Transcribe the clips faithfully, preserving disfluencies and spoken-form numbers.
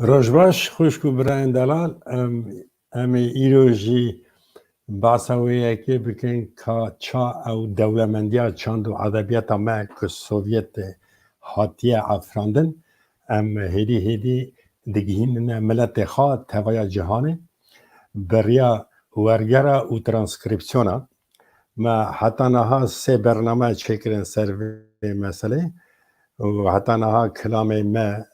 Roj baş, xwişk û birayên delal. Em, em ê îro jî behsa wê yekê bikin ka ça ew dewlemendiya çand û edebiyata me ku Sovyetê hatiye afirandin, em hêdî hêdî digihînine miletê xwe, tevaya cihanê, bi riya wergera û transkrîpsiyona. Me heta niha sê bername çêkirin ser vê meselê û heta niha kilamê me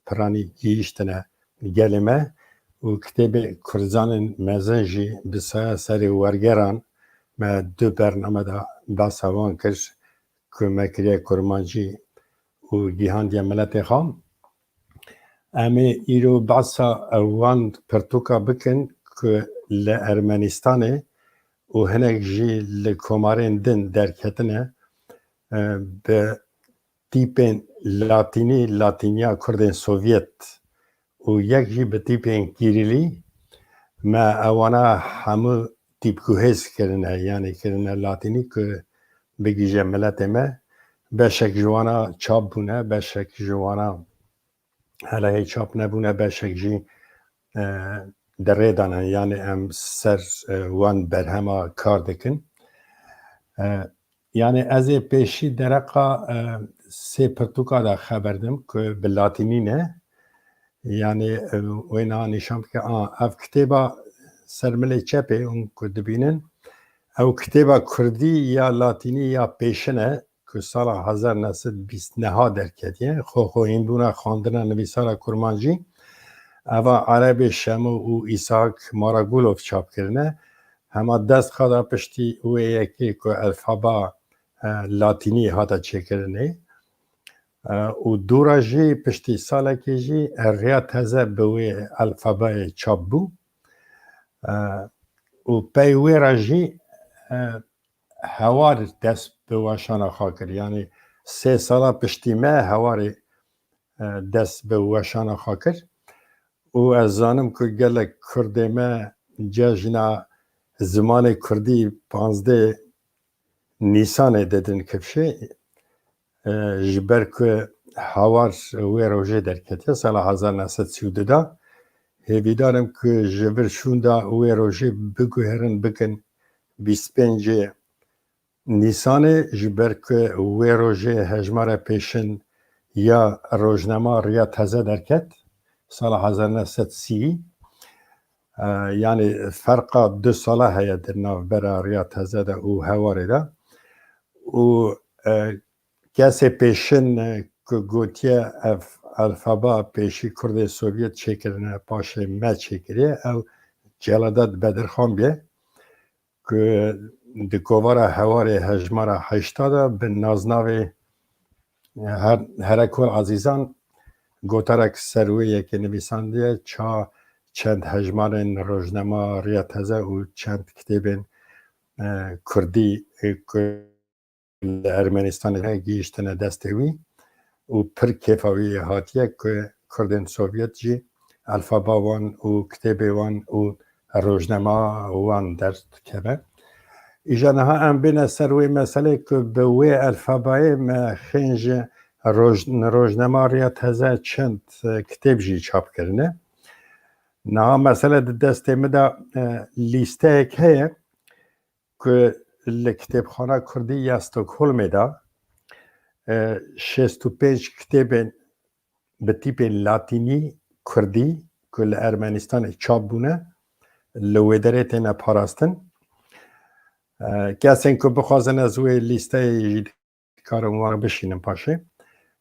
piranî gihîştine gelê me û kitêbê Kurdzanên mezin jî bi saya serê wergeran me du bername de behsa wan kir ku me kiriye kurmancî û gihandiye miletê xwe. Em ê îro behsa wan pirtûka bikin ku li Ermenîstanê û hinek jî li komarên din derketine, e, bi tîpên latînî, latîniya Kurdên Sovyet û yek jî bi tîpên kîrîlî. Me ewana hemû tîpguhêz kirine, yanî kirine latînî ku bigihîje miletê me. Beşek ji wana çap bûne, beşek ji wana helehê çap nebûne, beşek jî, e, di rê de ne, yanî em ser, e, wan berhema kar dikin. E, yanî ez ê pêşî dereqa, e, sê pirtûka de xeber dim ku bi latînî ne. Yanî, e, wê niha nîşan bike. A, ev kitêba ser milê çepê hûn ku dibînin, ew kitêba kurdî ya latînî ya pêşin e, ku sala hezar neh sed bîst neha derketiye. Xwe xweyînbûna xwendina nivîsara kurmancî, eva Erebê Şemo û Îshak Maragulov çap kirine. Hema dest xwe da piştî wê yekê ku elfaba, e, latînî hate çêkirinê. E, û dûra jî piştî salekê jî, e, riya teze bi wê elfabayê çap bû. E, û pey wê re jî, e, hewar dest bi weşana xwe kir. Yanî sê sala piştî me hewarê, e, dest bi weşana xwe kir. Û ez zanim ku gelek Kurdê me cejna zimanê Kurdî panzdeh Nîsanê didin kifşê, e, ji ber ku hawar wê rojê derketiye, sala hezar neh sed sî û du de. Hêvîdar im ku ji vir şûnda wê rojê biguherin bikin bîst pêncê Nîsanê, ji ber ku wê rojê hejmara pêşin ya rojnama Riya Teze derket, sala hezar neh sed sî. E, yanî ferqa du sala heye di navbera Riya Teze de û Hewarê de. Û, e, kesê pêşin, e, ku gotiye ev alfaba pêşî Kurdê Sovyet çêkirine, paşê me çêkiriye, ew Celadet Bedirxan bûye, ku di kovara Hewarê hejmara heşta de bi naznavê, e, Her-, Herekol Azîzan gotarek ser wê yekê nivîsandiye, ça çend hejmarên rojnama Riya Teze û çend kitêbên, e, kurdî, e, ku li Ermenistanê gihîştine destê wî û pir kêfa wî hatiye ku Kurdên Sovyet jî alfaba wan û kitêbê wan û rojnama wan derdikeve. Îja niha em bêne ser wê meselê ku bi wê alfabayê me xênc roj-, rojnama Riya Teze çend, e, kitêb jî çap kirine. Niha mesele di destê min de, e, lîsteyek heye ku li Kitêbxana Kurdî ya Stockholmê de, e, şêst û pênc kitêbên bi tîpên latînî kurdî ku li Ermenistanê çap bûne, li wê derê têne parastin. E, kesên ku bixwazin ez wê lîsteyê jî dikarim wan bişînim paşê.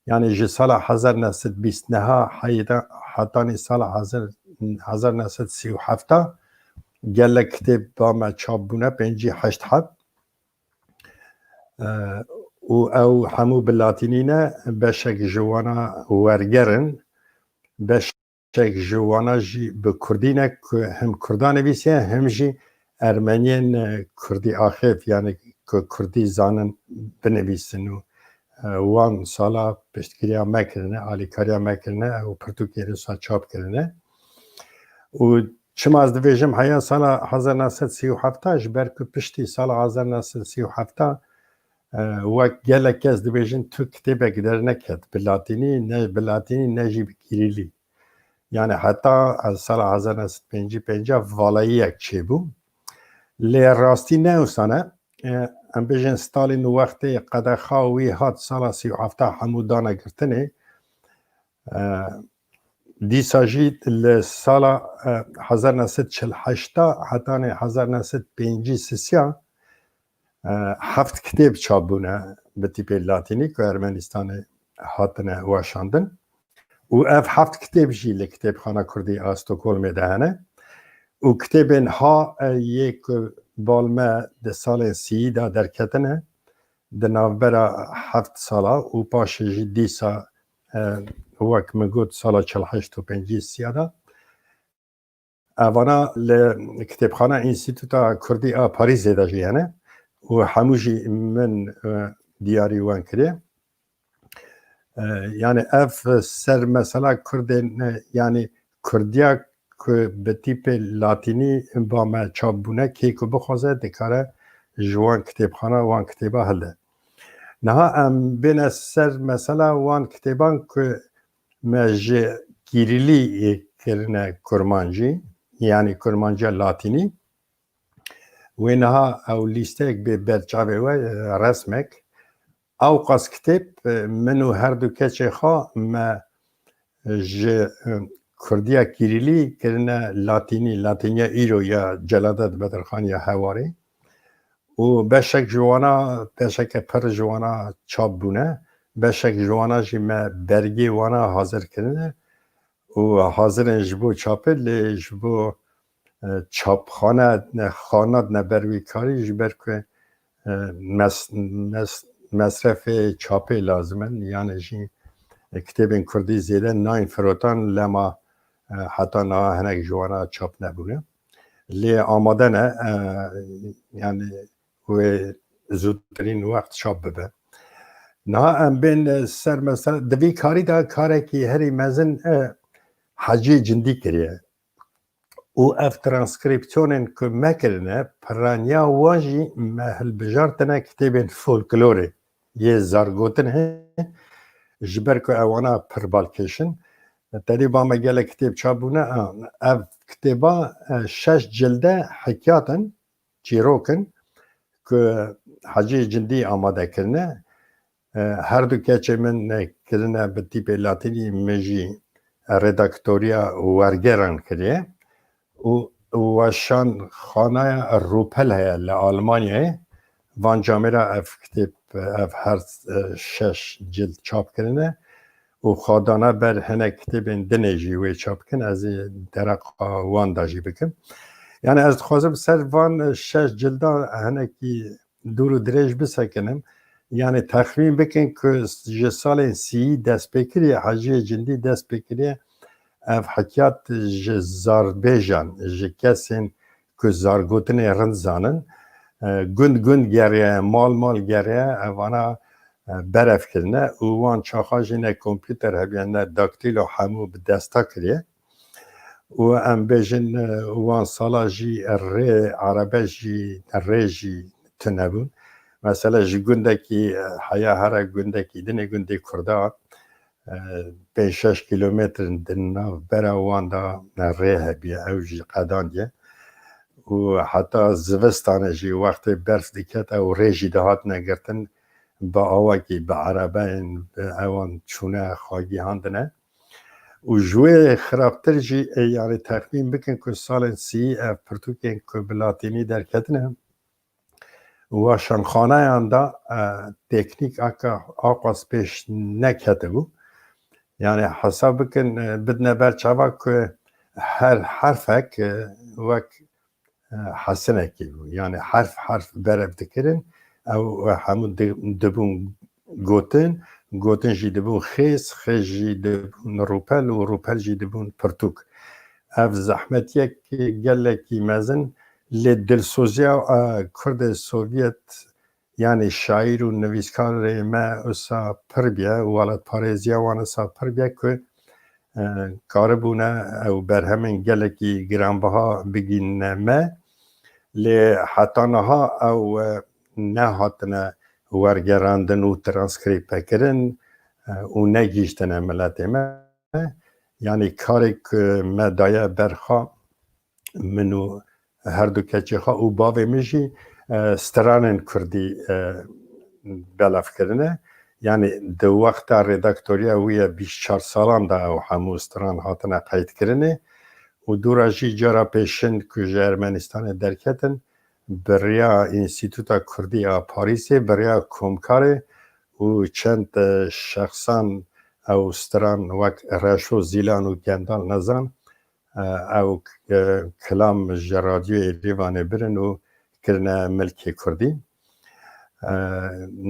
Yanî ji sala hezar neh sed bîst neha heyda hetanî sala hezar, hezar neh sed sî û heft gelek kitêb ba me çap bûne, pêncî heşt heb. E, û ew hemû bi latînî ne, beşek ji wana werger in, beşek ji wana jî bi kurdî ne ku him kurda nivîsiye, him jî ermeniyên, e, kurdî axêv, yanî ku kurdî zanin binivîsin û, e, wan sala piştgiriya me kirine, alîkariya me kirine û pirtûkê wisa çap kirine. Û çima ez dibêjim heya sala hezar neh sed sî û heft, ji ber ku piştî sala hezar neh sed sî û heft, e, wek gelek kes dibêjin tu kitêbek derneket bi latînî, ne bi latînî, ne jî bi kîrîlî. Yani heta sala hezar neh sed pêncî pênc valayiyek çêbû. Lê rastî ne wisa ne. E, em bêjin Stalin wextê qedexa wî hat sala sî û heft hemû dane girtinê. E, dîsa jî li sala, e, hezar neh sed çil heşt hetanê hezar neh sed pêncî sisiya, e, heft kitêb çap bûne bi tîpê latînî ku Ermenistanê hatine weşandin. Û ev heft kitêb jî li kitêbxana Kurdî a Stockholmê de hene. Û kitêbên ha, e, yê ku bal me di salên sîyî de derketine, di navbera heft sala û paşê jî dîsa, e, wek min got, sala çil heşt û pêncî siya de. Evana li kitêbxana Înstîtuta Kurdî a Parîzê de jî hene û hemû jî min, e, diyarî wan kiriye. E, yani ev ser mesela Kurdên, e, yani Kurdiya ku bi tîpê latînî ba me çap bûne, kê ku bixwaze dikare ji wan kitêbxana wan kitêba hilde. Niha em bêne ser mesela wan kitêban ku me ji Kîrîlî kirine kurmancî, yani kurmanciya latînî. Wê niha ew lîsteyek bê ber çavê we, e, resmek. Ewqas kitêb, e, min û her du keçê xwe me ji, e, Kurdiya Kîrîlî kirine latînî, latîniya îro ya Celadet Bedirxan ya Hewarê. Û beşek ji wana, beşeke pir ji wana çap bûne, beşek ji wana jî me bergê wana hazir kirine û hazir in ji bo çapê, lê ji bo, e, çapxane, e, xanat ne ber wî karî, ji ber ku, e, mes-, mes-, mesrefê çapê lazim in, yani jî, e, kitêbên kurdî zêde nayên firotan, lema, e, heta niha hinek ji wana çap nebûne. Lê amade ne, e, yani wê zûtirîn wext çap bibe. Niha em bên, e, ser mesela, di vî karî de karekî herî mezin, e, Hecî Cindî kiriye. Û ev transkrîpsiyonên ku me kirine, piraniya wan jî me hilbijartine kitêbên folklorê yê zargotinê, ji ber ku ewana pir balkêş in. Tenê ba me gelek kitêb çap bûne, a, ev kitêba, e, şeş cilde hikiyat in, çîrok in ku Hecî Cindî amade kirine. E, her du keçê min, e, kirine bi tîpê latînî, min jî redaktoriya wergeran kiriye. Û weşanxaneya Rûpel heye li Almanyayê. Van camêra ev kitêb, ev her, e, şeş cild çap kirine. Û xwe dane ber hinek kitêbên dinê jî wê çap bikin. Ez ê dereqa wan de jî bikim. Yani ez dixwazim ser van şeş cilda hinekî dûr û dirêj bisekinim. Yani texmîn bikin ku ji salên sîyî dest pê kiriye, Heciyê Cindî dest pê kiriye, ev hikiyat ji zarbêjan, ji kesên ku zargotinê rind zanin, e, gund gund geriye, mal mal geriye, evana, e, berev kirine û wan çaxa jî ne kompûter hebiye, ne daktîlo, hemû bi desta kiriye. Û em bêjin, e, wan sala jî rê erebe jî, rê jî tune bûn. Mesela ji gundekî, e, heya here gundekî dinê gundê Kurda, e, pênc şeş kîlometrin di navbera wan de rê hebiye, ew jî qedandiye. Û heta zivistanê jî wextê berf diket, ew rê jî dihatine girtin, bi awakî, bi erebeyên, bi ewan çûne xwe gihandine. Û ji wê xirabtir jî, e, yani texmîn bikin ku salên sî ev pirtûkên ku bi latînî derketine, weşanxaneyan de, e, teknîk aka aqas pêş neketibû. Yani hesab bikin, e, bidine ber çava ku her herfek, e, wek, e, hesinekî bû. Yani herf herf berev dikirin, ew, e, hemû di-, dibûn gotin, gotin jî dibûn xêz, xêz jî dibûn rûpel û rûpel jî dibûn pirtûk. Ev zehmetiyek gelekî mezin, lê dilsoziya, e, Kurdê Sovyet, yani şaîr û nivîskarê me wisa pir biye, welatparêziya wan wisa pir biye ku, e, karibûne ew berhemên gelekî giranbiha bigînine me. Lê heta niha ew, e, nehatine wergerandin û transkrîbekirin, e, û negihîştine miletê me. Yanî karê ku me daye ber xwe, min û her du keçê xwe û bavê min jî e, stranên kurdî e, belav kirine. Yanî di wexta redaktoriya wî ye bîst çar salan de ew hemû stran hatine qeydkirinê û dûra jî cara pêşin ku ji Ermenistanê derketin, bi riya Înstîtuta Kurdî a Parîsê, bi riya komkarê û çend e, şexsan ew stran wek Reşo Zîlan û Gendal Nezan e, ew e, kilam ji radyoyê Rêvanê birin û kirine milkê kurdî. E,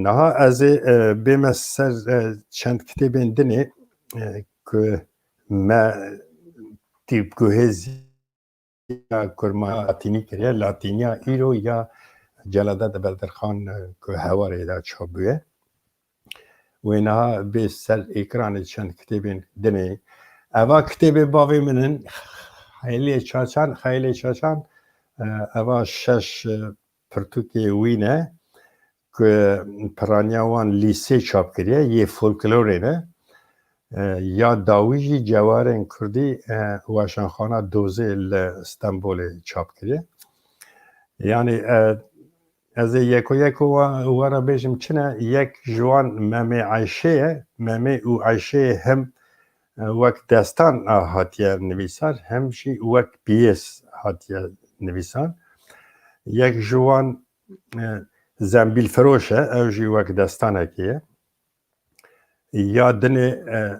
Niha ez ê e, bême ser e, çend kitêbên dinê e, ku me tîpguhêziya kurma latînî kiriye, latîniya îro ya Celadet Bedirxan e, ku hewarê de çap bûye. Wê niha bê ser ekranê çend kitêbên dinê. Eva kitêbê bavê min in, Xeylê Çaçan, Xeylê Çaçan, e, eva şeş e, pirtûkê wî ne ku piraniya wan lîsê çap kiriye, yê folklorê ne. E, ya dawî jî Cewarên Kurdî e, Weşanxana Dozê li Stenbolê çap kiriye. Yanî e, ez ê yeko yeko wa, wa re bêjim çi ne, yek ji wan Memê Eyşê ye. Memê û Eyşê him e, wek destan a hatiye nivîsar, him jî wek piyês hatiye nivîsar. Yek ji wan e, Zembîlfiroş e, ew jî wek destanekê ye. Ya dinê e,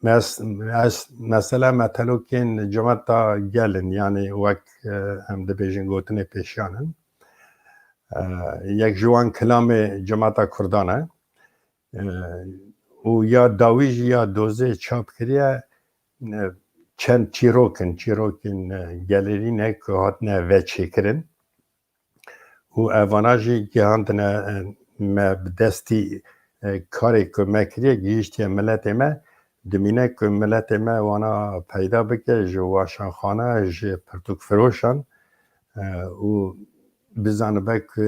mes, mes, mesela metelokên cemeta gel in, yanî wek e, em dibêjin gotinê pêşiyan in. E, Yek ji wan kilamê cemeta kurdan e. E, û ya dawî jî ya dozê çap kiriye e, çend çîrok in, çîrokên e, gelêrî ne ku hatine veçêkirin. Û evana jî gihandine e, me bi destî e, karê ku me kiriye gihîştiye miletê me, dimîne ku miletê me wana peyda bike ji weşanxane, ji pirtûkfiroşan e, û bizanibe ku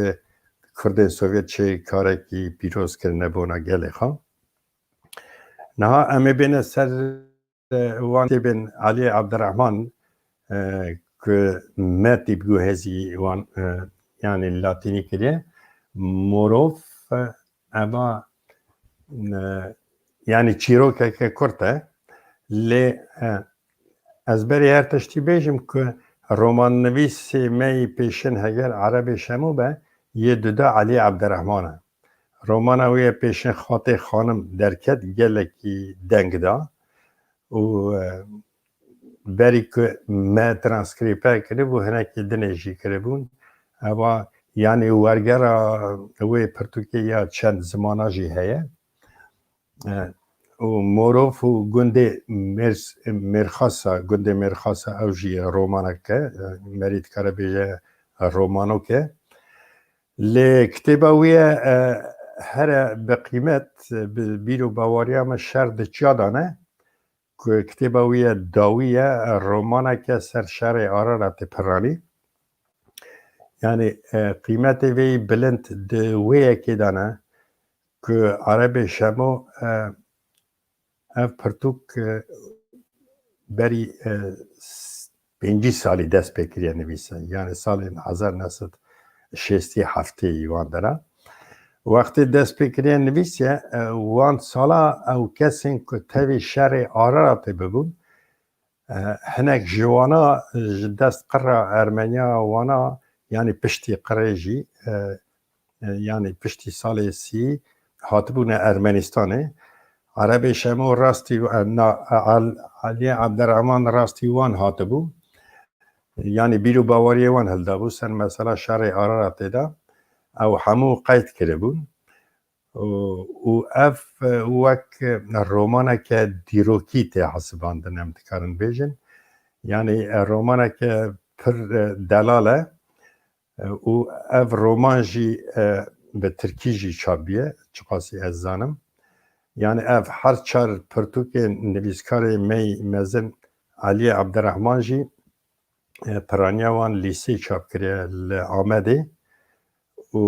Kurdên Sovyet çi karekî pîroz kirine bona gelê xwe. Niha em ê bêne ser e, wan têbên Aliyê Abdirehman e, ku me tîpguhêzî wan e, yanî latînî kiriye. Morov e, eva e, yanî çîrokeke kurt e. Lê e, ez berê her tiştî bêjim ku romannivîsê me yî pêşin heger Erebê Şemo be, yê duda Aliyê Abdirehman e. Romana wê yê pêşin Xatê Xanim derket, gelekî deng da û e, berî ku me transkrîpe kiribû, hinekî dinê jî kiribûn. Eva yanî wergera wê pirtûkê ya çend zimana jî heye. E, û Morov û gundê Mêrs-, Mêrxasa, gundê Mêrxasa ew jî romanek e. E, merî dikare bêje romanok e. Lê kitêba wî ye, e, here bi qîmet, bi bîr û bawariya me şer di çiya de ne, ku kitêba wî ye dawî ye, romaneke ser şerê Araratê piranî. Yanî e, qîmetê vê yî bilind di wê yekê de ne, ku Erebê Şemo e, ev pirtûk e, berî e, s-, pêncî salî dest pê kiriye nivîse. Yanî salên hezar neh sed şêstî heftê yî wan dera. Wextê dest pê kiriye nivîsiye, e, wan sala ew kesên ku tevî şerê Araratê bibûn, e, hinek ji wana ji dest qira Ermeniya wana, yanî piştî qirê jî, e, e, yanî piştî salê sî hatibûne Ermenistanê. Erebê Şemo rastî, e, na, e, Al-, Aliyê Abderrahman rastî wan hatibû. Yanî bîr û baweriyê wan hildabû ser mesela şerê Araratê de. Ew hemû qeyd kiribûn. Û, û ev, e, wek, e, romaneke dîrokî tê hesibandin, em dikarin bêjin. Yanî, e, romaneke pir, e, delal e. E, û ev roman jî, e, bi tirkî jî çap bûye, çiqasî ez zanim. Yanî ev her çar pirtûkên nivîskarê me yî mezin Aliyê Abderrahman jî, e, piraniya wan lîsê çap kiriye li Amedê. û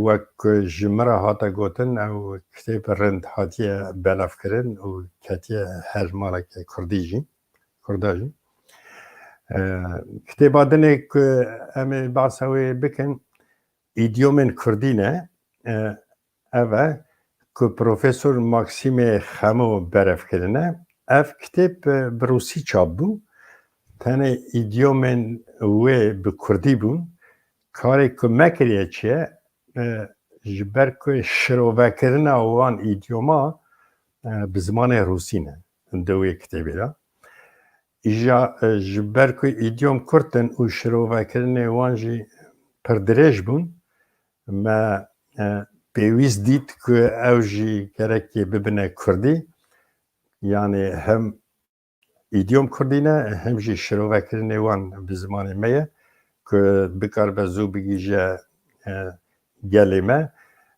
wek ku ji min re hate gotin, ew kitêb rind hatiye belavkirin û ketiye her maleke kurdî jî, kurda jî. E, kitêba dinê ku em ê behsa wê bikin, îdyomên kurdî ne. E, ev e ku Profesor Maksimê Xemo berev kirine. Ev kitêb, e, bi rûsî çap bû. Tenê îdyomên wê bi kurdî bûn. Karê ku me kiriye çi ye? E, ji ber ku şirovekirina wan îdyoma, e, bi zimanê rûsî ne di wê kitêbê de. Îja, e, ji ber ku îdyom kurt in û şirovekirinê wan jî pir dirêj bûn, me, e, pêwîst dît ku ew jî gerekê bibine kurdî. Yanî hem îdyom kurdî ne, hem jî şirovekirinê wan bi zimanê me ye ku bikaribe zû bigihîje, e, gelê me.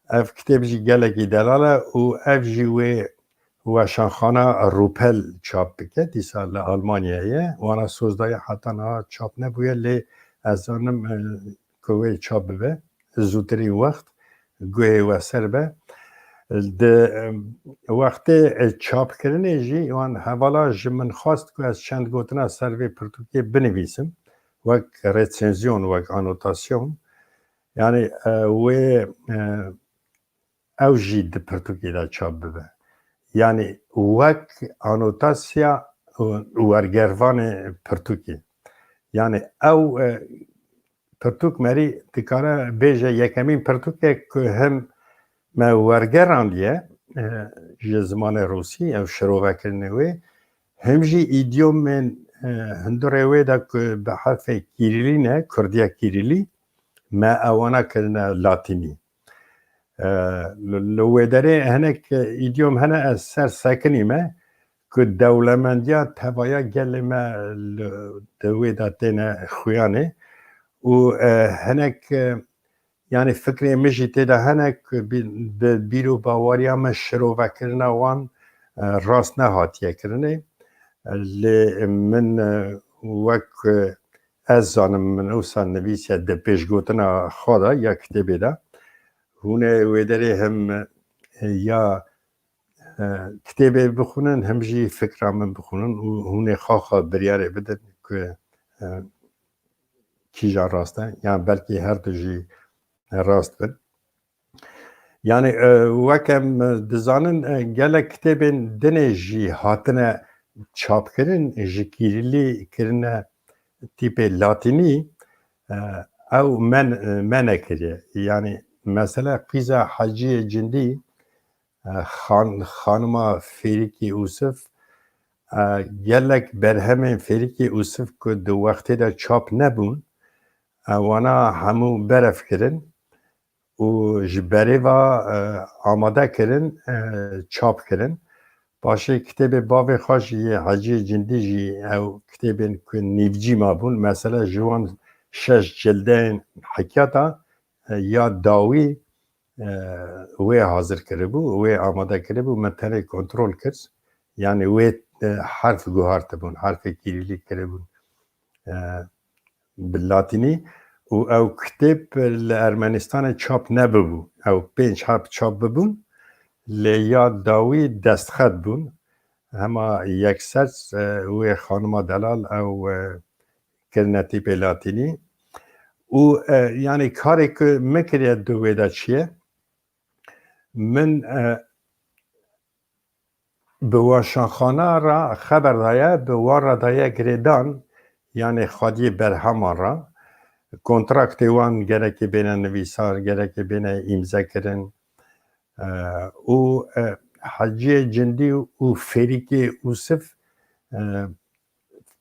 Ev kitêb jî gelekî delal e û ev jî wê weşanxana Rûpel çap bike. Dîsa li Almanyayê ye. Wana soz daye, heta niha çap nebûye, lê ez zanim, e, ku wê çap bibe. Zûtirîn wext guhê we ser be. Di, e, wextê, e, çapkirinê jî wan hevala ji min xwest ku ez çend gotina ser vê pirtûkê binivîsim, wek resenziyon, wek anotasyon. Yanî, e, wê, e, ew jî di pirtûkê de çap bibe. Yanî wek anotasiya û wergervanê pirtûkê. Yanî ew, e, pirtûk merî dikare bêje yekemîn pirtûkek ku him me wergerandiye, e, ji zimanê rûsî, ew şirovekirinê wê, him jî îdyomên, e, hundurê wê de ku bi herfê kîrîlî ne, kurdiya kîrîlî, me ewana kirine latînî. E, li, li wê derê hinek îdyom hene, ez ser sekinî me ku dewlemendiya tevaya gelê me li, di wê de têne xuyanê û, e, hinek, e, yanî fikrê min jî tê de hene ku bi, bi bîr û baweriya me şirovekirina wan, e, rast nehatiye kirinê. Lê min, e, wek, e, ez zanim, min wisa nivîsiye di pêşgotina xwe de ya kitêbê de. Hûn ê wê derê him, e, ya, e, kitêbê bixwînin, him jî fikra min bixwînin û hûn ê xwe xwe biryarê bidin ku, e, kîjan rast e. Yan belkî her du jî rast bin. Yanî, e, wek em, e, dizanin, e, gelek kitêbên dinê jî hatine çapkirin, ji kîrîlî kirine tîpê latînî, e, ew me, e, me nekiriye. Yanî, mesela qîza Heciyê Cindî, e, xan-, xanima Fêrikî Ûsif, e, gelek berhemên Fêrikî Ûsif ku di wextê de çap nebûn, e, wana hemû berev kirin û ji berê ve, e, amade kirin, e, çap kirin. Paşê kitêbê bavê xwe jî yê Heciyê Cindî jî ew kitêbên ku nîvcî mabûn, mesela ji wan şeş cildeyên Hekyata, e, ya dawî, e, wê hazir kiribû, wê amade kiribû, min tenê kontrol kir. Yanî wê, e, herf guhartibûn, herfê kîrîlî kiribûn, e, bi latînî û ew kitêb li Ermenistanê çap nebibû. Ew pênc heb çap bibûn, lê ya dawî destxet bûn. Hema yekser, e, wê xanima delal ew, e, kirine tîpê latînî. Û, e, yanî karê ku min kiriye di wê de çi ye? Min, e, bi weşanxana re xeber daye, bi wan re daye girêdan, yanî xwediyê berheman re. Kontraktê wan gerekê bêne nivîsar, gerekê bêne îmze kirin. E, û, e, Heciyê Cindî û Fêrikê Ûsif, e,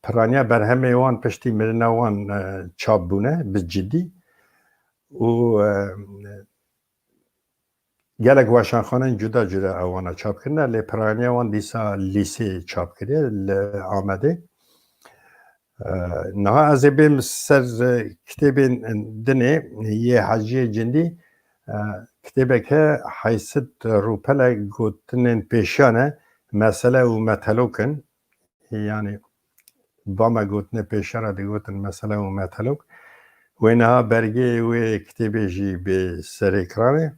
piraniya berhemê wan piştî mirina wan, e, çap bûne bi cidî. Û, e, gelek weşanxaneyên cuda cuda ewana çap kirine, lê piraniya wan dîsa Lîsê çap kiriye li Amedê. E, niha ez ê bêm ser, e, kitêbên dinê yê Heciyê Cindî. E, kitêbeke Heysit Rûpel e, Gotinên Pêşiyan e, Mesele û Metelok in. Yanî, ba me gotinê pêşiyan re digotin Mesele û Metelok. Wê niha bergê wê kitêbê jî bê ser ekranê.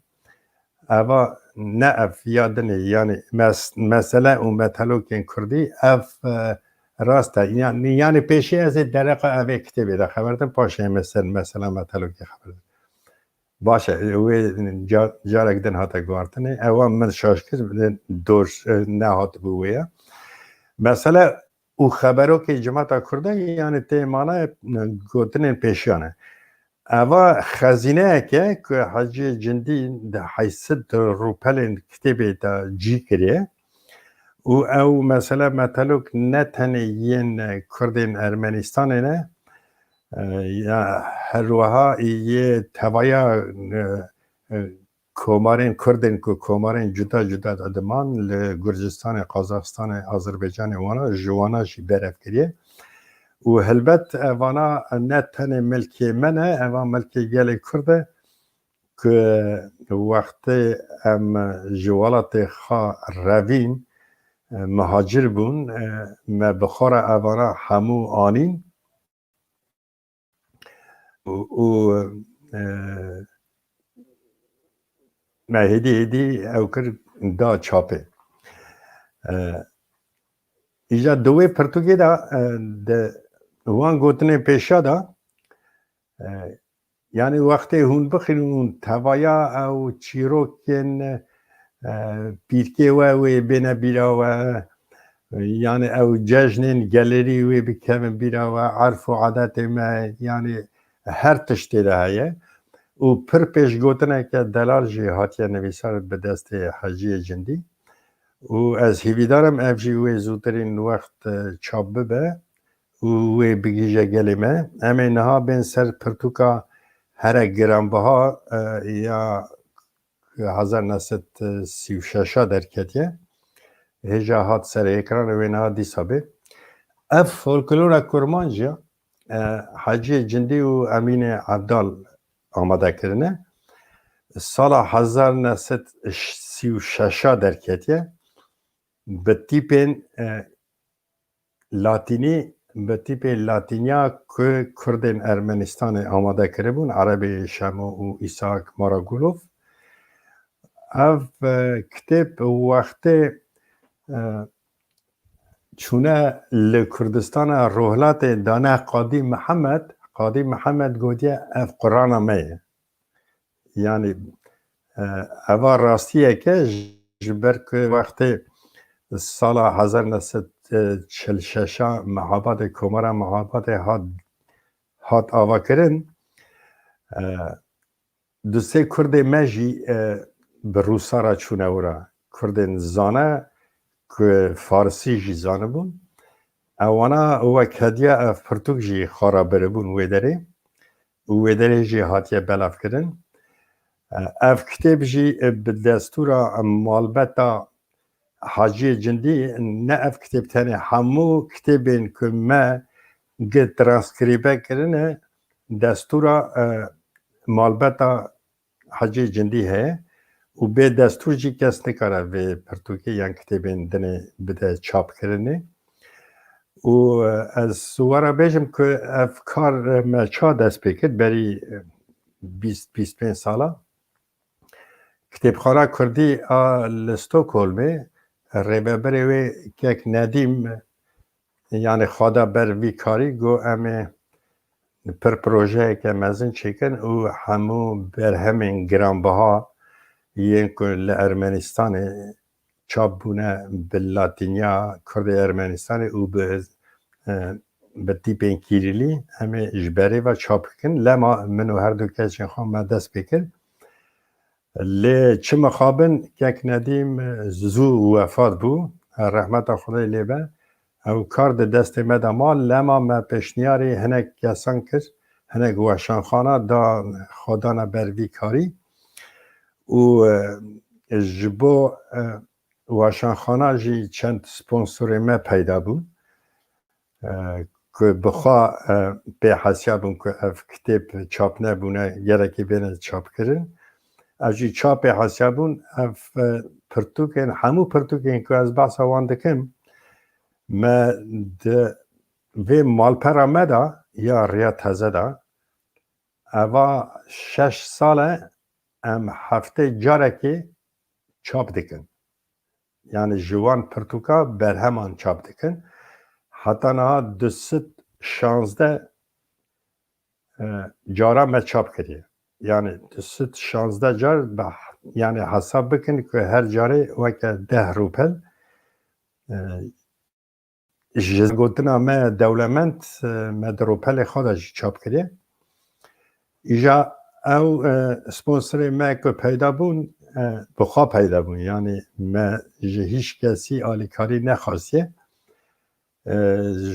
Eva ne ev ya dinê, yanî mes-, mesele û metelokên kurdî, ev, e, rast e. Yan-, yanî pêşî ez ê dereqa evê kitêbê de xeber dim, paşê em ê ser mesela metelokê xeber dim. Baş e, wê ca-, carek din hate guhartinê. Ewa min şaş kir, dor, e, nehatibû wê ya. Mesele û xeberokê cimata Kurda, yanî tê manayê, e, gotinên pêşiyan e. Eva xezîneyek e ku Hecî Cindî di heyşt sed rûpelên kitêbê de cî kiriye û ew mesele metelok ne tenê yên Kurdên Ermenistanê ne, e, ya herweha yê tevaya, e, e, komarên Kurdên ku komarên cuda cuda de diman li Gurcistanê, Qazaxistanê, Azerbaycanê wana, ji wana jî berev kiriye. Û helbet, e, vana ne tenê milkê me ne, eva milkê gelê Kurd e, ku wextê em ji welatê xwe revîn, e, mihacir bûn, e, me bi xwe re evana hemû anîn. Û, û, e, me hêdî hêdî ew kir da çapê. E, îja di wê pirtûkê de, e, di wan gotinên pêşiya de, e, yanî wextê hûn bixwînin, hûn tevaya ew çîrokên, e, pîrkê we wê bêne bîra we, yanî ew cejnên gelêrî wê bikevin bîra we, erf û adetê me, yanî her tiştê de heye. Û pir pêşgotineke delal jî hatiye nivîsar bi destê Heciyê Cindî. Û ez hêvîdar im ev jî wê zûtirîn wext, e, çap bibe û wê bigihîje gelê me. Em ê niha bên ser pirtûka here giranbiha, e, ya hezar neh sed sî û şeş derketiye. Hêja hat serê ekranê, wê niha dîsa bê. Ev folklora kurmancî ya, e, Heciyê Cindî û Emînê Evdal amade kirine. Sala hezar neh sed sî û şeş derketiye. Bi tîpên, e, latînî, bi tîpê latîniya ku Kurdên Ermenistanê amade kiribûn, Erebê Şemo û Îsak Maragulov. Ev, e, kitêb wextê, e, çûne li Kurdistana Rojhilatê dane Qadî Mihemed, Qadî Mihemed gotiye, ev Qurana me ye. Yanî, e, eva rastiyek e, ji ber ku wextê sala hezar neh sed çil şeş a Mehabadê, Komara Mehabadê hat, hat avakirin, e, du sê Kurdê me jî, e, bi Rûsa re çûne wira. Kurdên zane ku Farsî jî zanibûn. Ewana wek hediya ev pirtûk jî xwe re biribûn wê derê û wê derê jî hatiye belavkirin. E, ev kitêb jî, e, bi destûra malbeta Haciyê Cindî, ne ev kitêb tenê, hemû kitêbên ku me gi transkrîbe kirine, destûra, e, malbeta Hecî Cindî heye û bê destûr jî kes nikare vê pirtûkê yan kitêbên dinê bide çapkirinê. Û, e, ez were bêjim ku ev kar me ça dest pê kir, berî, e, bîst, bîst pênc sala. Kitêbxana Kurdî a li Stockholmê, rêveberê wê kek Nedîm, yanî xwe da ber vî karî, got, em ê pir projeyeke mezin çêkin û hemû berhemên giranbiha yên ku li Ermenistanê çap bûne bi latîniya Kurdê Ermenistanê û bi, e, bi tîpên kîrîlî em ê ji berê ve çap bikin. Lema min û her du kesên xwe me dest pê kir. Lê çi mixabin, kek Nedîm zû wefat bû, rehmeta Xwedê lê be. Ew kar di destê me de ma, lema me pêşniyarî hinek kesan kir, hinek weşanxana da xwe dana ber vî karî. Û, e, ji bo, e, weşanxana jî çend sponsorê me peyda bûn. E, ku bi xwe, e, pê hesiyabûn ku ev kitêb çap nebûne, gerekê bêne çapkirin. Ev jî çapê hesiyabûn, ev, e, pirtûkên, hemû pirtûkên ku ez behsa wan dikim, me di vê malpera me de ya Riya Teze de, Eva şeş sal e em heftê carekê çap dikin. Yani ji wan pirtûka berheman çap dikin. Heta niha du sed şazdeh, e, cara me çap kiriye. Yani du sed şazdeh car, be-, yani hesab bikin ku her carê weke deh rûpel, e, ji gotina me dewlemend, e, me di rûpelê xwe de jî çap kiriye. Îja ew, e, sponsorê me ku peyda bûn, e, bi xwe peyda bûn. Yani me ji hîç kesî alîkarî nexwastiye. E,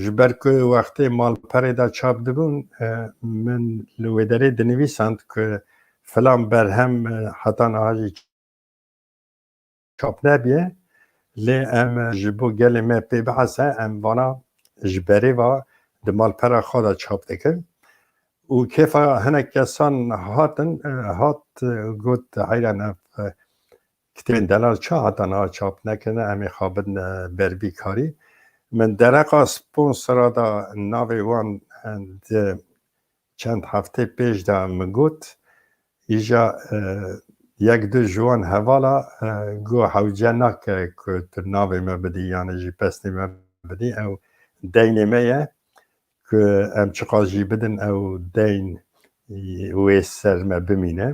ji ber ku wextê malperê de çap dibûn, e, min li wê derê dinivîsand ku filan berhem, e, heta niha jî çap nebiye. Lê em ji bo gelê me pê bihese, em vana ji berê ve di malpera xwe de çap dikin. Û kêfa hinek kesan hatin, e, hat, e, got, heyran ev, e, kitêbên delal ça heta niha çap nekirine, em ê xwe bidin, e, ber vî karî. Min dereqa sponsora de navê wan, e, di çend heftê pêş de min got, îja, e, yek du ji wan hevala, e, got hewce nake ku tu navê me bidî, yani jî pesnê me bidî, ew deynê me ye, ku em çiqas jî bidin ew deyn wê ser me bimîne.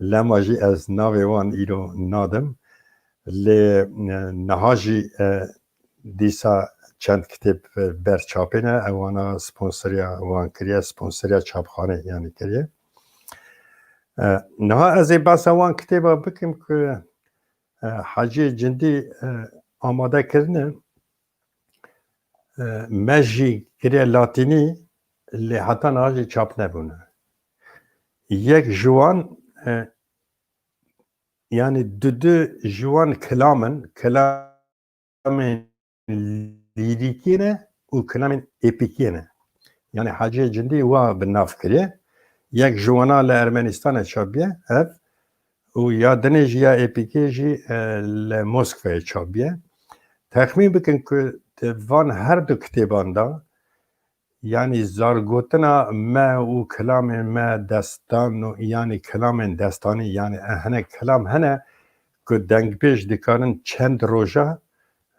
Lema jî ez navê wan îro nadim. Lê, e, niha jî, e, dîsa çend kitêb, e, ber çapê ne, ewana sponsoriya wan kiriye, sponsoriya çapxanê yani kiriye. E, niha ez ê behsa wan kitêba bikim ku, e, Heciyê Cindî, e, amade kirine, e, me jî kiriye latînî, lê heta niha jî çap nebûne. Yek ji wan, e, yani du du ji wan kilam in, kilamên lîrîkî ne û kilamên epîkî ne. Yani Heciyê Cindî wa bi nav kiriye. Yek ji wana li Ermenistanê çapiye ev û ya dinê jî ya epîkê jî, e, li Moskvayê çapiye. Texmîn bikin ku di van her du kitêban de, yanî zargotina me û kilamên me destan û, yanî kilamên destanî, yanî, e, hinek kilam hene ku dengbêj dikarin çend roja,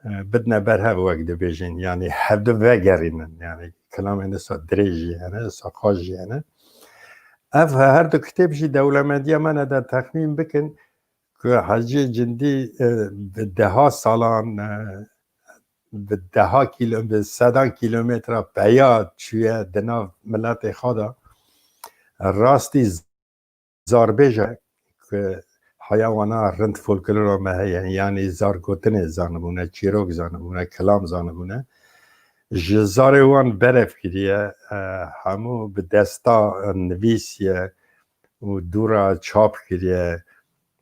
e, bidine ber hev, wek dibêjin, yanî hevdu vegerînin, yanî kilamên wisa dirêj jî hene, wisa xweş jî hene. Ev her du kitêb jî dewlemendiya me ne de texmîn bikin ku Heciyê Cindî, e, bi deha salan, e, bi deha kîlo-, bi sedan kîlometra peya çûye di nav miletê xwe de. Rastî zarbêj e ku heya wana rind folklora me heye, yanî zargotinê zanibûne, çîrok zanibûne, kilam zanibûne. Ji zarê wan berev kiriye, e, hemû bi desta nivîsiye û dûra çap kiriye.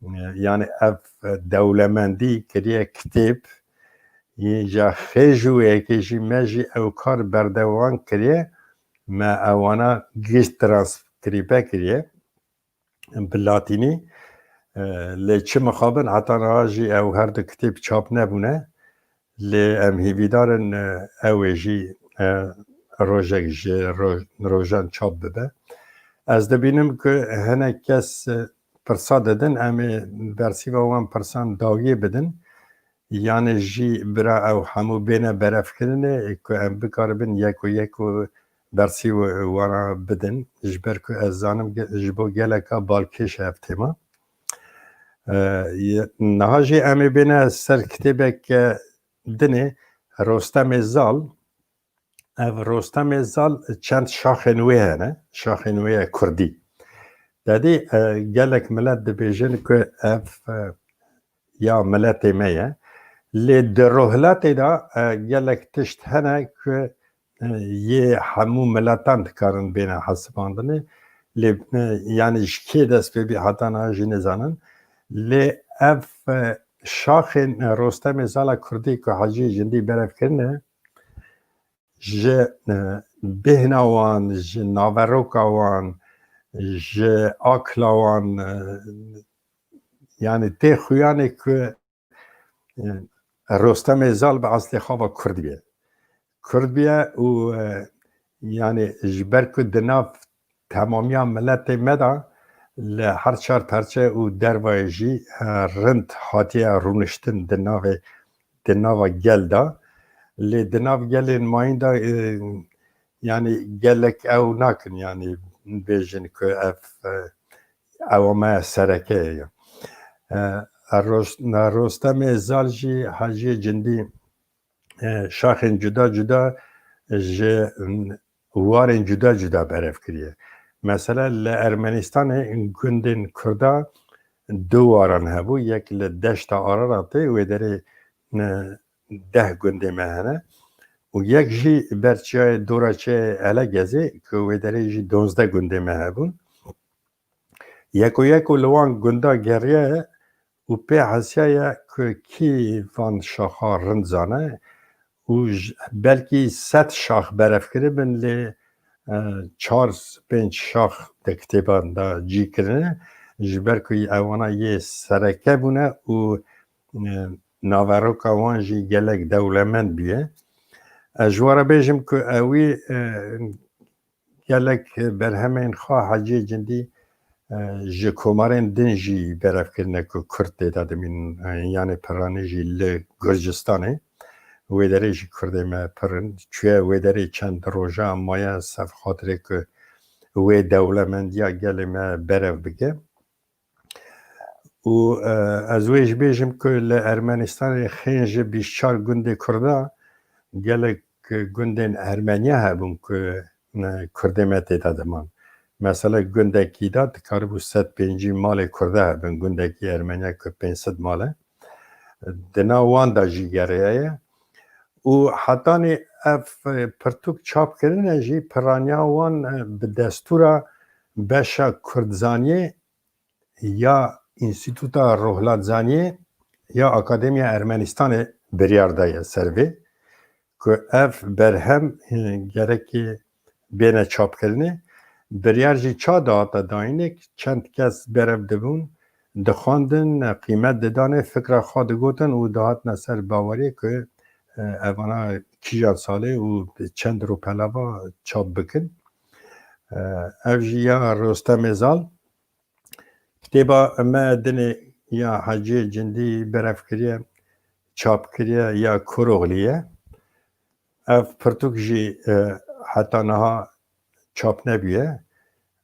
E, yanî ev dewlemendî kiriye kitêb, yê ja xêj û yekê jî me jî ew kar berdewam kiriye, me ewana giş transkrîbe kiriye bi latînî. E, lê çi mixabin heta niha jî ew her du kitêb çap nebûne. Lê em hîvîdar in, e, ew ê jî, e, rojek ji ro-, rojan çap bibe. Ez dibînim ku hinek kes, e, pirsa didin, em ê bersîva wan pirsan dawiyê bidin. Yanê jî bira ew hemû bêne berevkirinê ku em bikaribin yek û yek û bersîv wana bidin. Ji ber ku ez zanim ge-, ji bo geleka balkêş e ev tema. E, ye-, niha jî em ê bêne ser kitêbeke dinê, Rostemê Zal. Ev Rostemê Zal çend şaxên wê hene, şaxên wê ye kurdî. Te dî, e, gelek milet dibêjin ku ev, e, ya miletê me ye. Lê di rohilatê de, e, gelek tişt hene ku, e, yê hemû miletan dikarin bêne hesibandinê. Lê, e, yanî ji kê dest pê bî heta niha jî nizanin. Lê ev, e, şaxên, e, Rostemê Zala Kurdî ku Hecî Cindî berev kirine, ji, e, bêhna wan, ji naveroka wan, ji akla wan, e, yanî tê xuyanê ku, e, Rostemê Zal bi eslê xwe ve Kurd bûye. Kurd bûye û, e, yanî ji ber ku di nav temamiya miletê me de li her çar perçe û dervayê jî, e, rind hatiye rûniştin di navê, di nava gel de. Lê di nav gelên mayîn de, e, yanî gelek ew nakin, yanî bêjin ku ev, e, ewa me sereke ye. E, Ros-, Rostemê Zal jî Haciyê Cindî, e, şaxên cuda cuda ji, m, warên cuda cuda berev kiriye. Mesela li Ermenistanê gundên Kurda du waran hebû, yek li deşta Araratê, wê derê, e, deh gundê me hene û yek jî ber çiyayê dora çiyayê Elegezê ku wê derê jî duwazdeh gundê me hebûn. Yeko yeko li wan gunda geriye û pê hesiyaye ku kî van şaxa rind zane û j-, belkî sed şax berev kiribin lê, e, çar pênc şax di kitêban de cî kirine, ji ber ku ewana yê sereke bûne û, e, naveroka wan jî gelek dewlemend bûye. Ez ji we re bêjim ku ewî, e, gelek berhemên xwe Heciyê Cindî, e, ji komarên din jî berev kirine ku Kurd tê de dimînin, e, yanê piranî jî li Gurcistanê. Wê derê jî Kurdê me pir in. Çûye wê derê çend roja maye ser xatirê ku wê dewlemendiya gelê me berev bike. Û, e, ez wê jî bêjim ku li Ermenistanê xênji bîst çar gundê Kurda gelek gundên Ermeniya hebûn ku, e, Kurdê me tê de diman. Mesela gundekî de dikaribû sed pêncî malê Kurda hebin, gundekî Ermeniya ku pênc sed mal e. Di nav wan de jî geriyaye. Û hetanî ev, e, pirtûk çap kirine jî piraniya wan, e, bi destûra beşa Kurdzaniyê ya Înstîtuta Rohlatzaniyê ya Akademiya Ermenistanê biryar daye ser vê ku ev berhem, e, gerekê bêne çapkirinê. Biryar jî ça dihate dayînê, çend kes berev dibûn, dixwendin, qîmet didanê, fikra xwe digotin û dihatine ser baweriyê ku, e, evana kîjan salê û bi çend rûpelava çap bikin. E, ev jî ya Rostemê Zal. Kitêba me dinê ya Heciyê Cindî berev kiriye, çap kiriye ya Koroxlî ye. Ev pirtûk jî, e, heta niha çap nebûye.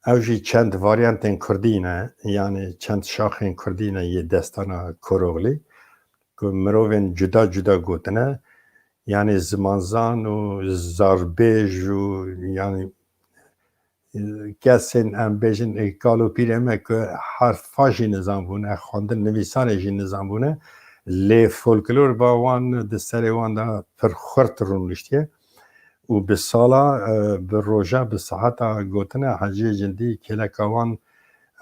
Ew jî çend varyantên kurdî ne, yanî çend şaxên kurdî ne yê destana Koroxlî, ku mirovên cuda cuda gotine, yanî zimanzan û zarbêj û, yanî, e, kesên, em bêjin, e, kal û pîrê me ku herfa jî nizanbûne, xwendin nivîsanê jî nizanbûne, lê folklor ba wan di serê wan de pir xurt rûniştiye û bi sala, e, bi roja, bi seheta gotine Heciyê Cindî kêleka wan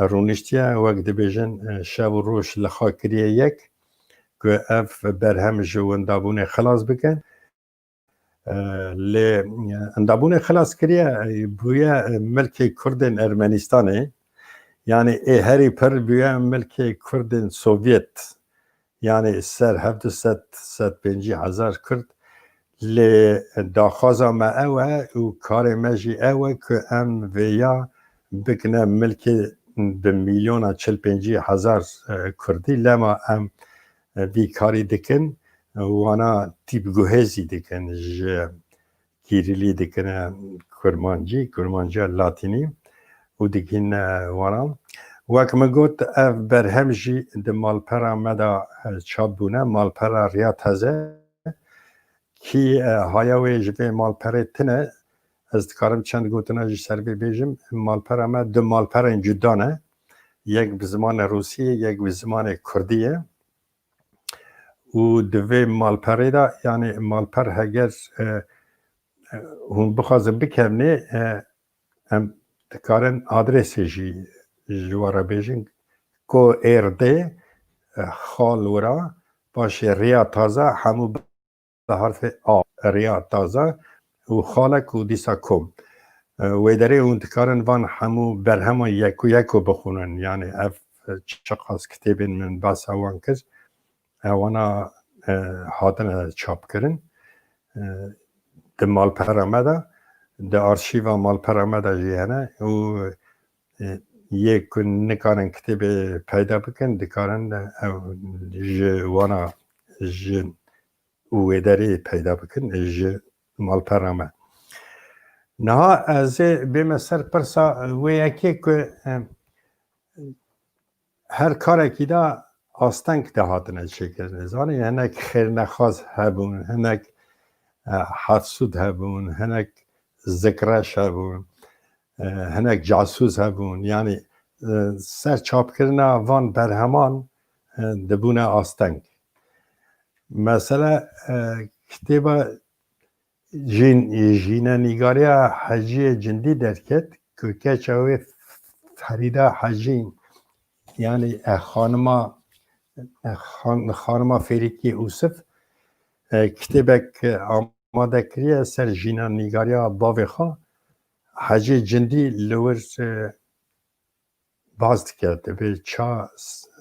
rûniştiye, wek dibêjin, e, şev û roj li xwe kiriye yek ku ev berhem ji windabûnê xilas bike. E, lê, e, windabûnê xilas kiriye, e, bûye, e, milkê Kurdên Ermenistanê. Yanî ê herî pir bûye milkê Kurdên Sovyet. Yanî ser hevdu sed, sed pêncî hezar Kurd. Lê daxwaza me ew e û karê me jî ew e ku em vêya bikine milkê bi milyona çil pêncî hezar, e, Kurdî. Lema em, e, vî karî dikin, wana tîpguhêzî dikin, ji Kîrîlî dikine Kurmancî, Kurmanciya Latînî û dikîne wana. Wek min got, ev berhem jî di malpera me de, e, çap bûne, malpera Riya Taze. Kî, e, haya wê ji vê malperê tune, ez dikarim çend gotina ji ser vê bêjim. Malpera me du malperên cuda ne. Yek bi zimanê rûsî ye, yek bi zimanê kurdî ye. Û di vê malperê de, yanî malper heger, e, e, hûn bixwazin bikevnê, e, em dikarin adresê jî ji we re bêjin. Ko êrdê, e, xal wira, paşê Riya Taze, hemû bi harfê A, Riya Taze û xalek û dîsa kom. E, wê derê hûn dikarin van hemû berhema yeko yeko bixwînin. Yanî ev, e, çiqas kitêbên min behsa wan kir, ewana, e, hatine çapkirin, e, di malpera me de. di arşîva malpera me de jî hene û, e, yê ku nikarin kitêbê peyda bikin, dikarin ew ji wana, ji wê derê peyda bikin, ji malpera me. Niha ez ê bême ser pirsa wê yekê ku, e, her karekî de asteng dihatine çêkirin. Zanî, hinek xêrnexwaz hebûn, hinek, e, hefsûd hebûn, hinek zikreş hebûn, e, hinek casûs hebûn. Yanî, e, ser çapkirina van berheman, e, dibûne asteng. Mesele, e, kitêba Jîn-, jînenîgariya Heciyê Cindî derket ku keça wê Ferîda Hecî, yanî, e, xanima, e, xan-, xanima Fêrîkî Ûsif, e, kitêbek, e, amade kiriye ser jînenîgariya bavê xwe. Hecî Cindî li wir, e, baz dike, dibê ça,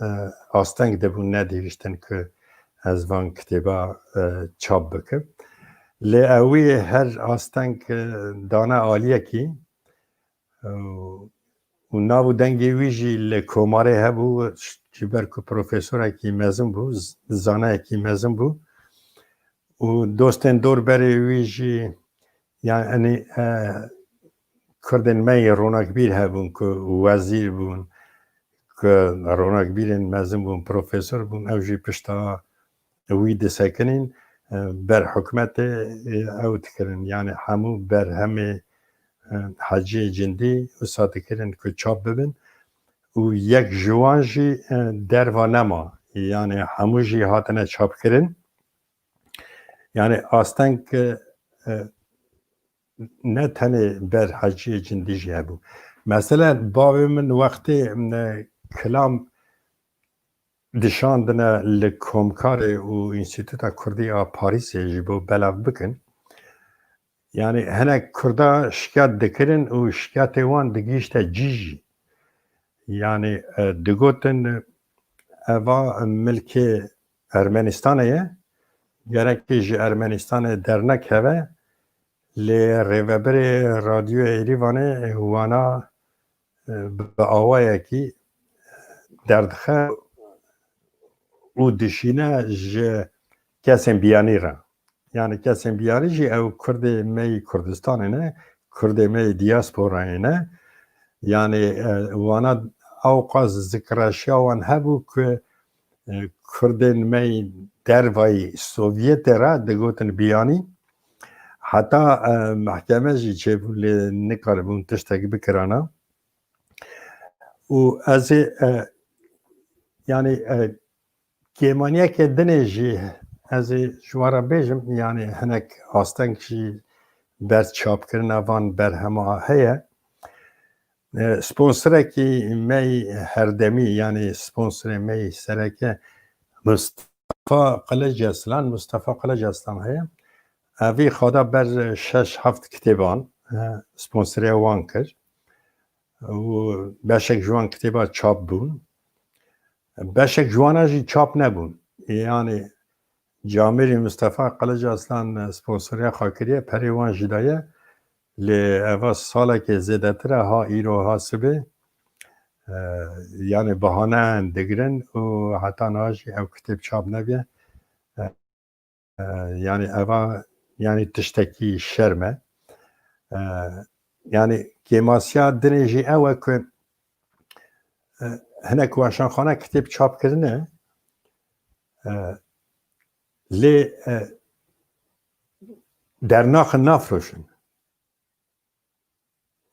e, asteng dibûn nedihiştin ku ez van kitêba, e, çap bikim. Lê ewî her asteng, e, dane aliyekî, e, û nav û dengê wî jî li komarê hebû, ji ber ku profesorekî mezin bû, z-, zaneyekî mezin bû û dostên dorberê wî jî, yanî, e, Kurdên me yê ronakbîr hebûn ku wezîr bûn, ku ronakbîrên mezin bûn, profesor bûn, ew jî pişta wî disekinîn, e, ber hikûmetê, e, ew dikirin. Yanî hemû berhemê, e, Heciyê Cindî wisa dikirin ku çap bibin û yek ji wan jî, e, derva nema. Yanî hemû jî hatine çapkirin. Yanî asteng, e, e, ne tenê ber Heciyê Cindî jî hebû. Mesele bavê min wextê, e, kilam dişandine li Komkarê û Înstîtuta Kurdî a Parîsê ji bo belav bikin. Yanî hinek Kurda şikayet dikirin û şikayetê wan digihîşte cî jî. Yanî, e, digotin, eva milkê Ermenistanê ye, gerekê ji Ermenistanê dernekeve, lê rêvebirê Radyoya Êrîvanê wana, e, bi awayekî derdixe û dişîne ji kesên biyanî re. Yanî kesên biyanî jî ew Kurdê me yî Kurdistanê ne, Kurdê me yî diasporayê ne. Yanî, e, wana ewqas zikreşiya wan hebû ku, e, Kurdên me yî dervayî Sovyetê re digotin biyanî. Heta, e, mehkeme jî çêbû lê nikaribûn tiştek bikirana. Û ez ê, e, yanî, e, kêmaniyeke dinê jî ez ê ji we re bêjim, yanî hinek asteng jî ber çapkirina van berhema heye. E, sponsorekî me yî herdemî, yanî sponsorê me yî sereke Mustafa Qilic Aslan, Mustafa Qilic Aslan heye. Evî xwe da ber şeş heft kitêban, e, sponsorê wan kir. Û beşek ji wan kitêba çap bûn. Beşek ji wana jî çap nebûn. Yanî camêrî Mustafa Qilic Aslan sponsoriya xwe kiriye, perê wan jî daye. Lê eva salekê zêdetir e, ha îro ha sibê, e, yanî bahane digirin û heta niha jî ew kitêb çap nebiye. E, yanî eva, yanî tiştekî şerm e. E, yanî kêmasiya dinê jî ew e ku, e, hinek weşanxane kitêb çap kirine, e, lê, e, dernaxin nafroşin.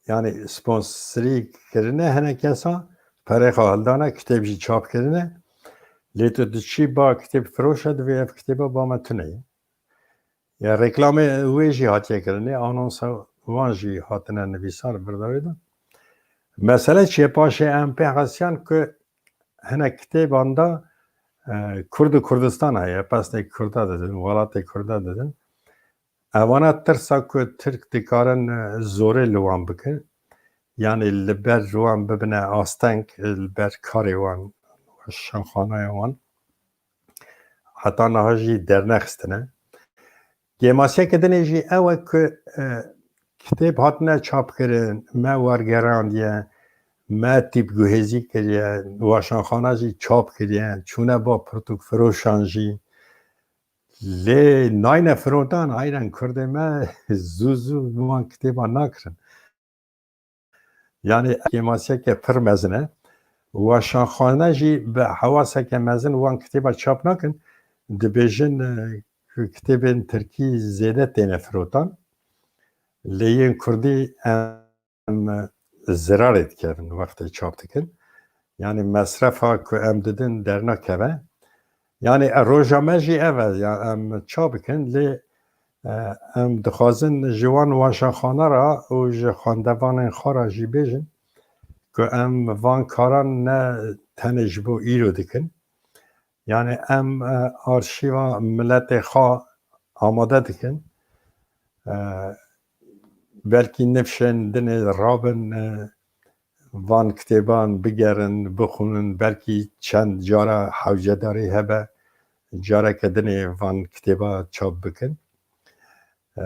Yanî sponsorî kirine hinek kesa, perê xwe hildane, kitêb jî çap kirine. Lê tu diçî ba kitêb firoşe, divê ev kitêba ba me tune ye. Ya reklamê wê jî hatiye kirinê, anonsa wan jî hatine nivîsar berdewê de. Mesele çi ye? Paşê em pê hesiyan ku hinek kitêban de, e, Kurd û Kurdistan heye, pesnê Kurda didin, welatê Kurda didin. Evana tirsa ku Tirk dikarin, e, zorê li wan bikin, yanî li ber wan bibine asteng, li ber karê wan, şanxanaya wan, heta niha jî dernexistine. Kêmasiyeke dinê jî ew e ku, e, kitêb hatine çapkirin, me wergerandiye, me tîpguhêzî kiriye, weşanxana jî çap kiriye, çûne ba pirtûkfiroşan jî. Lê nayne firotan, aynen kurdê me zû zû wan kitêban nakirin. Yani kêmasiyeke pir mezin e. Weşanxane jî bi hewaseke mezin wan kitêba çap nakin. Dibêjin, e, ku kitêbên tirkî zêde têne firotan. Lê yên kurdî em zirarê dikevin wextê çap dikin. Yani mesrefa ku em didin dernakeve. Yani e, roja me jî ev e, ya em çap bikin, lê e, em dixwazin ji wan weşanxane re û ji xwendevanên xwe re jî bêjin ku em van karan ne tenê ji bo îro dikin. Yani em e, arşîva miletê xwe amade dikin. E, belkî nifşên dinê rabin, e, van kitêban bigerin, bixwînin, belkî çend cara hewcedarî hebe, careke dinê van kitêba çap bikin. E,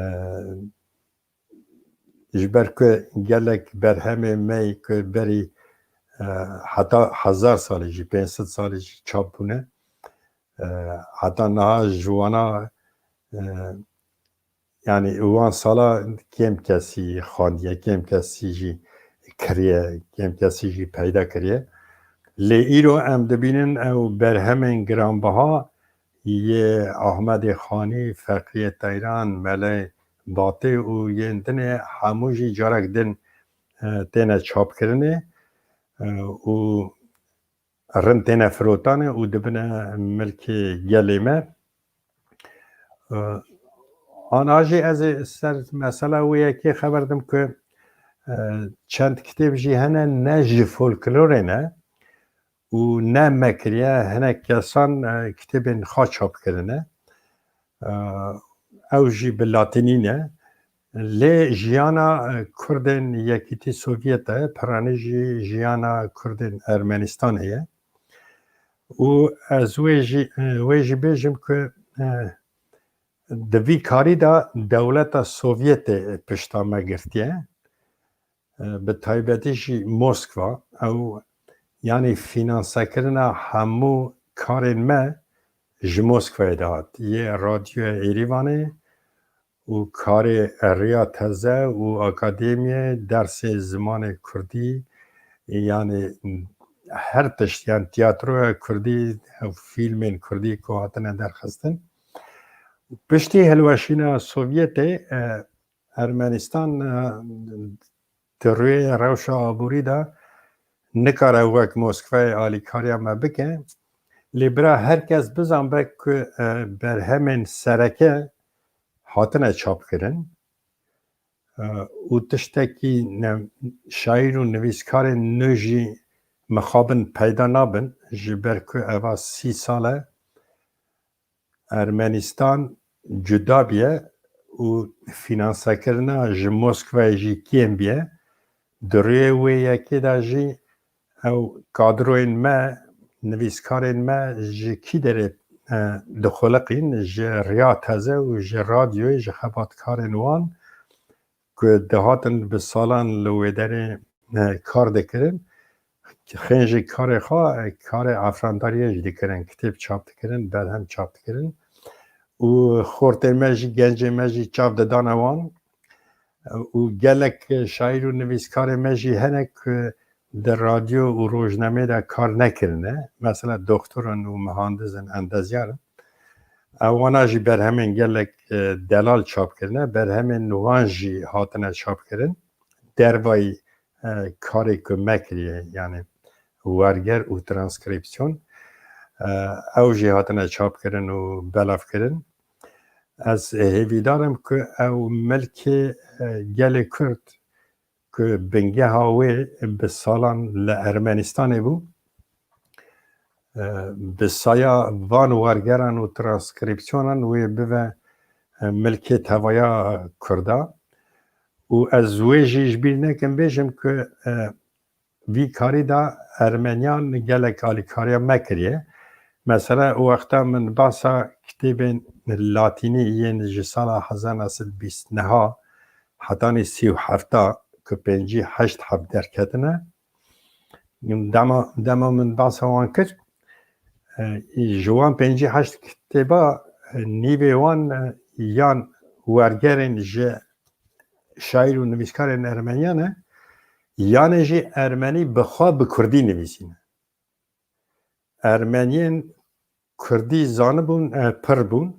ji ber ku gelek berhemê me yê ku berî, e, heta hezar salî jî, pênc sed salî jî çap bûne. E, heta niha ji wana, e, yani wan sala kêm kesî xwendiye, kêm kesî jî kiriye, kêm kesî jî peyda kiriye. Lê îro em dibînin ew berhemên giranbiha yê Ahmedê Xanî, Feqiyê Teyran, Melê Batê û yên dinê hemû jî carek din, e, têne çapkirinê, e, û rind têne firotanê û dibine milkê gelê me. E, ana jî ez ê ser mesela wê yekê xeber dim ku, e, çend kitêb jî hene ne ji folklorê ne û ne me kiriye, hinek kesan, e, kitêbên xwe çap kirine. E, ew jî bi latînî ne. Lê jiyana, e, Kurdên Yekîtî Sovyet e, piranî jî jiyana Kurdên Ermenistanê ye. Û ez wê jî, e, wê jî bêjim ku, e, di vî karî de dewleta Sovyetê pişta me girtiye. E, bi taybetî jî Moskva, ew, yanî fînansekirina hemû karên me ji Moskwayê dihat. Yê Radyoya Êrîvanê û karê Riya Teze û Akademiyê, dersê zimanê kurdî, yanî her tişt, yan tiyatroya kurdî, fîlmên kurdî ku hatine derxistin. Piştî hilweşîna Sovyetê, e, Ermenistan, e, di rûyê rewşa aborî de nikare wek Moskwayê alîkariya me bike. Lê bira her kes bizanbe ku, e, berhemên sereke hatine çapkirin, e, û tiştekî ne, şaîr û nivîskarên nû jî mixabin peyda nabin, ji ber ku eva sî sal e Ermenistan cuda bûye û fînansekirina ji Moskwayê jî kêm bûye. Di rûyê wê yekê de jî ew kadroyên me, nivîskarên me ji kî derê, e, dixuliqîn? Ji Riya Teze û ji radyoyê, ji xebatkarên wan ku dihatin bi salan li wê derê, e, kar dikirin. Xênjî karê xwe, e, karê afrandariyê jî dikirin, kitêb çap dikirin, berhem çap dikirin. Û xortê me jî, gencê me jî çav didane wan. Û gelek şaîr û nivîskarê me jî hene ku di radyo û rojnameyê de kar nekirine. Mesela doktor in û mihandiz in, endeziyar in. Ewana jî berhemên gelek, e, delal çap kirine. Berhemên wan jî hatine çapkirin. Dervayî, e, karê ku me kiriye, yani werger û transkripsiyon, e, ew jî hatine çapkirin û belavkirin. Ez hêvîdar im ku ew milkê, e, gelê Kurd ku bingeha wê bi salan li Ermenistanê bû, e, bi saya van wergeran û transkripsiyonan wê bive, e, milkê tevaya Kurda. Û ez wê jî ji bîr nekim bêjim ku, e, vî karî de Ermeniyan gelek alîkariya me kiriye. Mesela, wexta min basa kitêbên latînî yên ji sala hezar neh sed bîst niha hetanî sî û hefta ku pêncî heşt heb derketine. Dema, dema min behsa wan kir, e, ji wan pêncî heşt kitêba, e, nîvê wan, e, yan wergerên ji şaîr û nivîskarên ermeniyan e, yanê jî ermenî bi xwe bi kurdî nivîsîne. Ermeniyên kurdî zanibûn, e, pir bûn.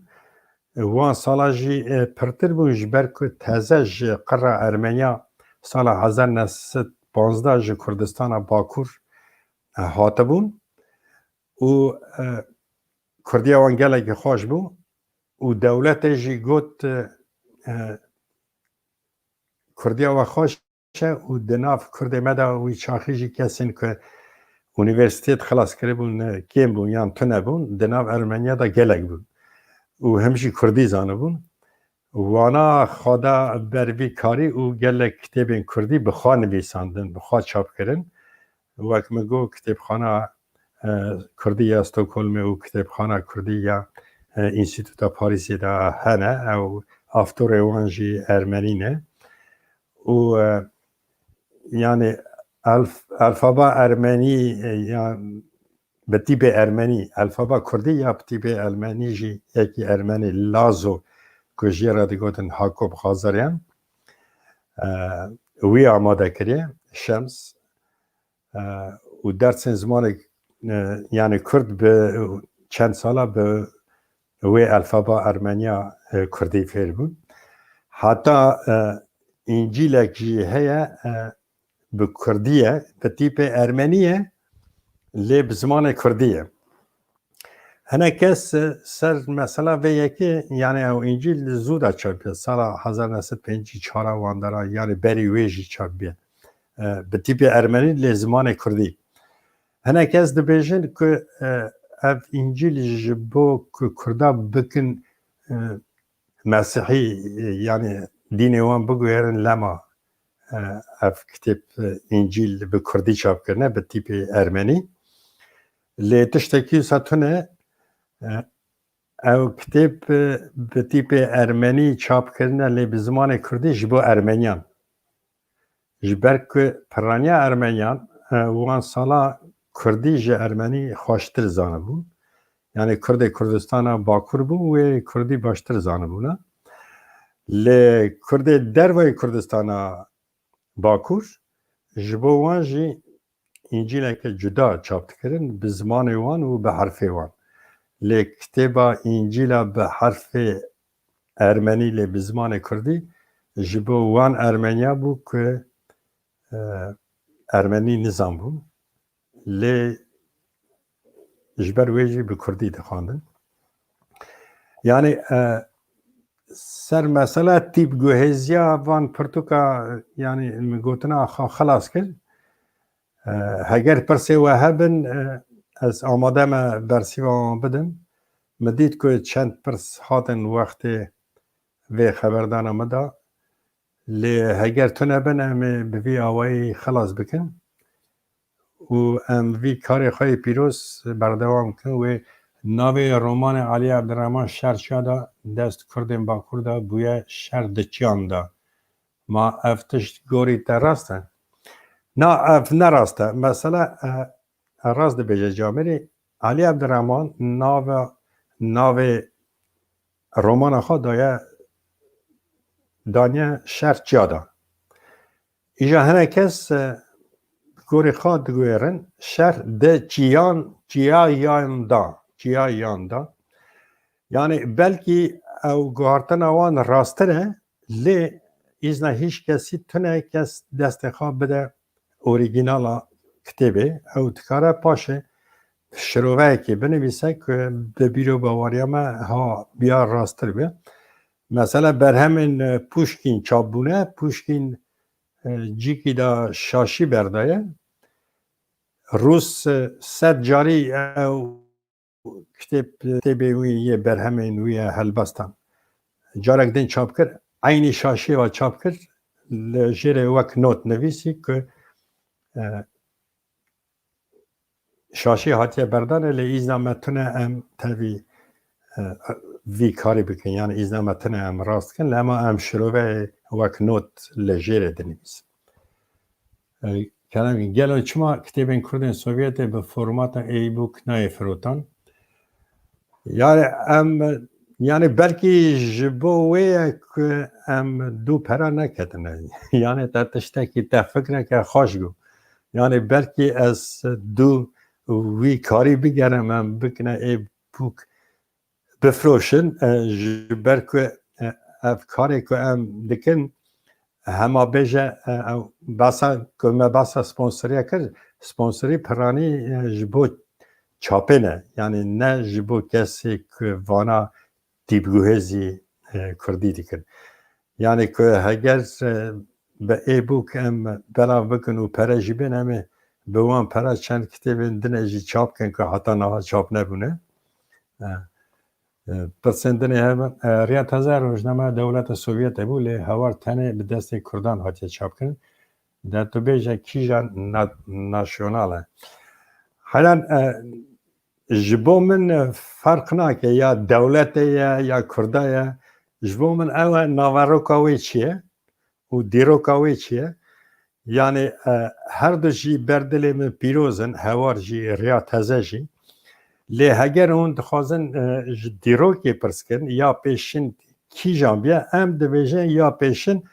Wan sala jî, e, pirtir bûn, ji ber ku teze ji qira Ermeniya sala hezar neh sed panzdeh ji Kurdistana Bakur, e, hatibûn û, e, kurdiya wan gelekî xweş bû û dewletê jî got, e, e, kurdiya we xweş e û di nav kurdê me de wî çaxî jî kesên ku unîversîtêt xilas kiribûn, e, kêm bûn yan tune bûn, di nav Ermeniya de gelek bûn û him jî kurdî zanibûn. Wana xwe de ber vî karî û gelek kitêbên kurdî bi xwe nivîsandin, bi xwe çap kirin. Wek min got, kitêbxana, e, kurdî ya Stockholmê û kitêbxana kurdî ya, e, Înstîtuta Parîsê de hene. Ew avtorê wan jî ermenî ne. Û, e, yani elf-, alfaba ermenî, e, ya bi tîpê ermenî, alfaba kurdî ya bi tîpê ermenî jî yekî ermenî Lazo ku jê re digotin Hakob Xazaryan, e, wî amade kiriye, Şems. E, û dersên zimanê, e, yani kurd bi çend sala bi wê alfaba ermeniya, e, kurdî fêr bûn. Heta, e, Încîlek jî heye, e, bi kurdî ye, bi tîpê ermenî ye, lê bi zimanê kurdî ye. Hinek kes, e, ser mesela vê yekê, yani ew Încîl zû de çap bûye, sala hezar neh sed pêncî çar a wan dera, yani berî wê jî çap bûye. E, bi tîpê ermenî lê zimanê kurdî. Hinek kes dibêjin ku, e, ev Încîl ji bo ku kurda bikin, e, mesihî, e, yani dînê wan biguherin lema, e, ev kitêb, e, Încîl bi kurdî çap kirine, bi tîpê ermenî. Lê tiştekî wisa tune, e, ew kitêb, e, bi tîpê ermenî çap kirine, lê bi zimanê kurdî ji bo ermeniyan. Ji ber ku piraniya ermeniyan, e, wan sala kurdî ji ermenî xweştir zanibûn. Yani kurdê Kurdistana Bakur bûn, wê kurdî baştir zanibûna. Lê kurdê dervayê Kurdistana Bakur, ji bo wan jî Încîleke cuda çap dikirin, bi zimanê wan û bi herfê wan. Lê kitêba Încîla bi herfê ermenî lê bi zimanê kurdî ji bo wan ermeniya bû ku, e, ermenî nizanbûn. Lê ji ber wê jî bi kurdî dixwendin. Yani, e, ser mesela tîp guhêziya van pirtûka, yani min gotina xwe xilas kir. E, heger pirsê we hebin, e, ez amade me bersîva wan bidim. Min dît ku çend pirs hatin wextê vê xeberdana min de. Lê heger tune bin, em ê bi vî awayî xilas bikin û em vî karê xwe yê pîroz berdewam bikin. Wê navê romanê Alî Ebdurrehman Şer Çiya de dest Kurdên Bakur de bûye Şer di Çiyan de. Ma ev tişt gorî te rast e? Na, ev ne rast e. Mesela, e, e, rast dibêje camêrî, Alî Ebdurrehman nave, navê romana xwe daye, daniye Şer Çiya de. Îja hinek kes, e, gorî xwe diguêrin, Şer di Çiyan, Çiyayan da, Çiyayan da. Yani belkî ew guhartina wan rasttir e, lê îzna hîç kesî tune kes destê xwe bide orîgînala kitêbê. Ew dikare paşê şiroveyekê binivîse ku bi bîro bawariya me ha biya rasttir be. Mesela berhemên, e, Puşkîn çap bûne. Puşkîn, e, cîkî de şaşî berdaye. Rûs, e, sed carî ew kitêb, kitêbê wî yê berhemên wî ye helbestan. Carek din çap kir, eynî şaşiyê ve çap kir, li jêrê wek not nivîsî ku, e, şaşî hatiye berdanê, lê îzna me tune em tevî, e, vî karî bikin, yani îzna me tine em rast kin, lema em şirove wek not li jêrê dinivîsin. E, Kerem, gelo çima kitêbên Kurdên Sovyetê bi formata e-book nayê firotan? Yani em, yani belkî ji bo wê ye ku em dû pera neketine. Yani te tiştekî, te fikreke xweş got. Yani belkî ez dû wî karî bigerim, em bikine e-book bifroşin, e, ji ber ku, e, ev karê ku em dikin, hema bêje, e, ew behsa ku me behsa sponsoriya kir, sponsorî piranî, e, ji bo çapê ne. Yani ne ji bo kesê ku vana tîpguhêzî, e, kurdî dikin. Yani ku heger, e, bi e-book em belav bikin û pere jî bên, em ê bi wan pere çend kitêbên din ê jî çap kin ku heta niha çap nebûne. E, e, Pirsên din ê hebe, e, Riya Teze rojname dewleta Sovyetê bû, lê hewar tenê bi destê Kurdan hatiye çapkirin. De tu bêje kîjan na-, nasyonal e? Helan, e, ji bo min, e, ferq nake ya dewletê ye ya Kurda ye. Ji bo min ew e, naveroka wê çi ye û dîroka wê çi ye? Yani, e, her du jî ber dilê min pîroz in, hewar jî, Riya Teze jî. Lê heger hûn dixwazin, e, ji dîrokê pirs kin, ya pêşin kîjan biye, em dibêjin ya pêşin,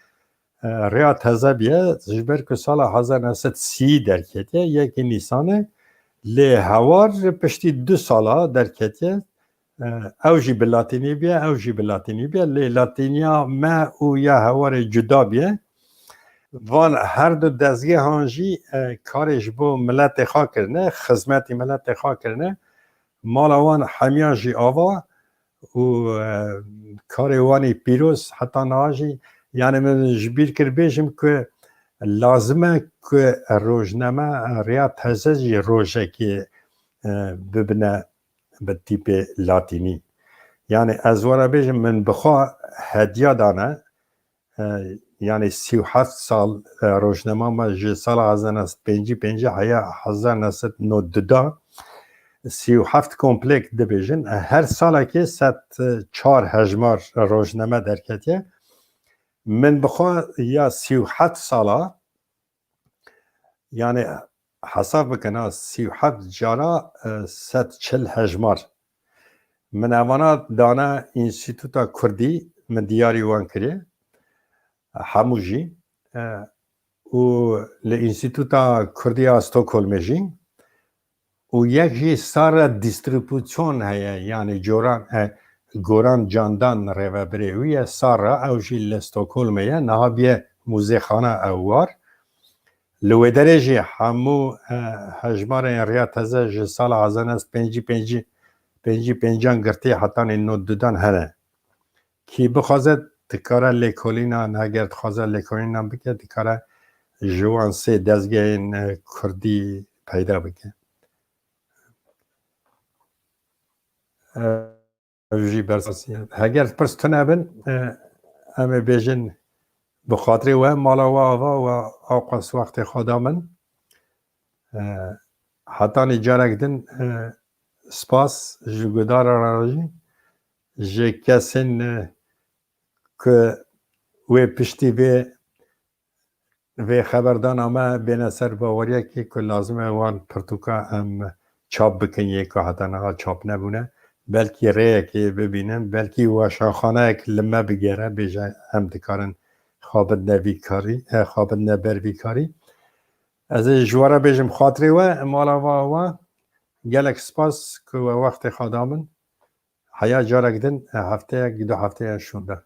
e, Riya Teze biye, ji ber ku sala hezar neh sed sî derketiye, yekê Nîsanê, lê hewar piştî du sala derketiye, e, ew jî bi latînî biye, ew jî bi latînî biye, lê latîniya me û ya hewarê cuda biye. Van her du dezgehan jî, e, karê ji bo miletê xwe kirine, xizmetî miletê xwe kirine. Mala wan hemiya jî ava û, e, karê wan ê pîroz heta niha jî, yani min ji bîr kir bêjim ku lazim e ku rojname, e, Riya Teze jî rojekê, e, bibine bi tîpê latînî. Yani ez were bêjim, min bi xwe hediya dane, e, yani sî û heft sal, e, rojnama me ji sala hezar neh sed pêncî pêncî heya hezar neh sed nod du da, sî û heft komplek dibêjin. E, her salekê sed çar hejmar rojname derketiye. Min bi xwe ya sî û heft sala, yani hesab bikin ha, sî û heft cara, e, sed çil hejmar. Min evana dane Înstîtuta Kurdî, min diyarî wan kiriye. Hemû jî. E, û li Înstîtuta Kurdî ya Stockholmê jî. Û yek jî Sara Distribution heye, yani coran, e, Goran Candan rêvebirê wî ye, Sara, ew jî li Stockholmê ye, niha biye muzêxana ew war. Li wê derê jî hemû, e, hejmarên Riya Teze ji sala hezar neh sed pêncî pêncî, pêncî pêncan girtî hetanî nod dudan hene. Kî bixwaze dikare lêkolînan, heger dixwaze lêkolînan bike, dikare ji wan sê dezgehên, e, kurdî peyda bike. E, ev jî bersasî ye. Heger pirs tune bin, e, em ê bêjin bi xatirê we, mala we ava, we awqas wextê xwe da min. E, hetanî carek din, e, spas ji guhdara re jî, ji kesên, e, ku wê piştî vê, vê xeberdana me bêne ser baweriyekê ku lazim e wan pirtûka em çap bikin, yê ku heta niha çap nebûne. Belkî rêyekê bibînin, belkî weşanxaneyek li me bigere, bêje em dikarin xwe bidine vî karî, e, xwe bidine ber vî karî. Ez ê ji we re bêjim xatirê we, mala we ava. Gelek spas ku we wextê xwe da min. Heya carek din, e, hefteyek, du hefteyan şûnde.